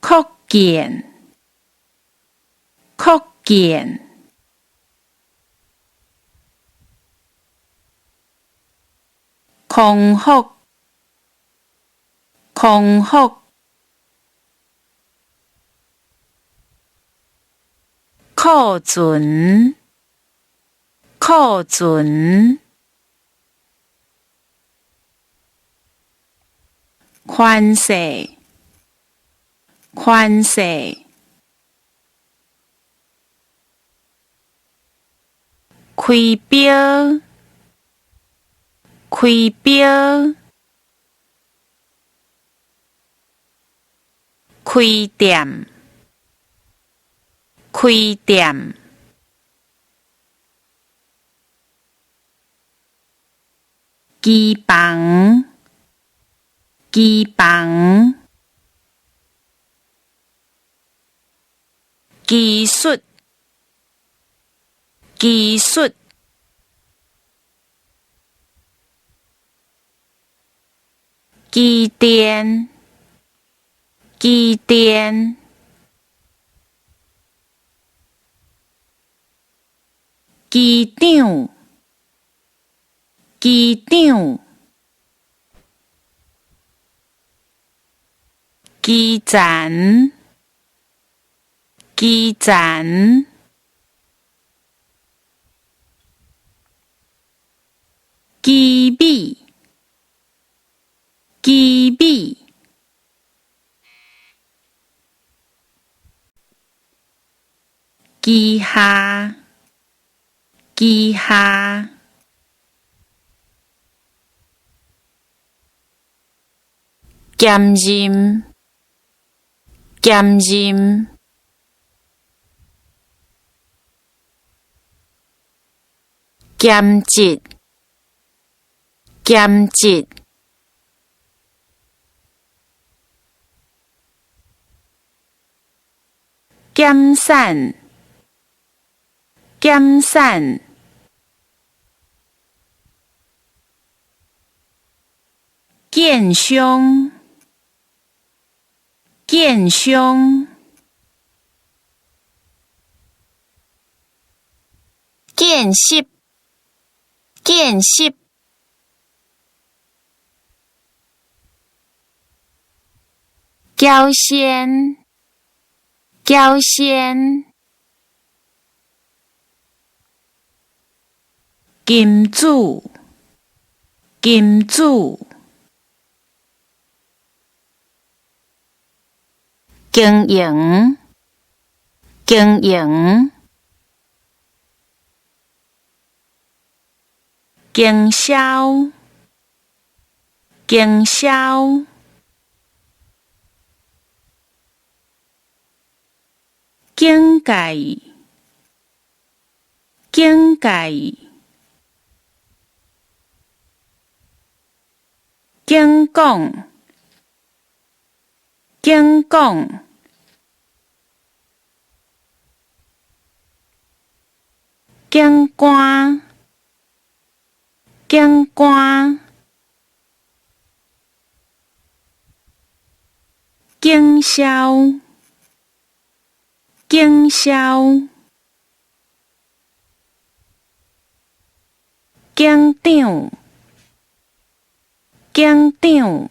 擴建，擴建，康復，康復，庫存，庫存，寬勢，寬勢，開標，開標，開店，開店，機房，機房，技術，技術，機電，機電，機長，機長，基層，基層，機米，機米，機下，機下，兼任，兼任，兼職，兼職，減產，減產，建商，建商，見習，見習，繳先，繳先，金主，金主，經營，經營，經銷，經銷，警戒，警戒，警講，警講，警官，警官，警消，警消，警長，警長，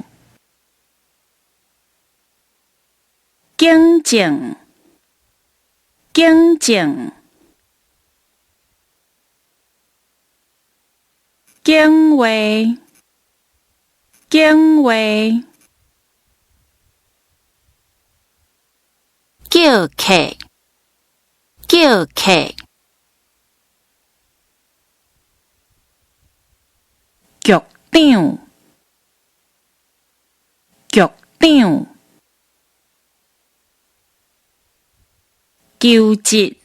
警政，警政，警衛，警衛，叫客，叫客，局長，局長，求職，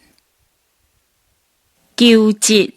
求職，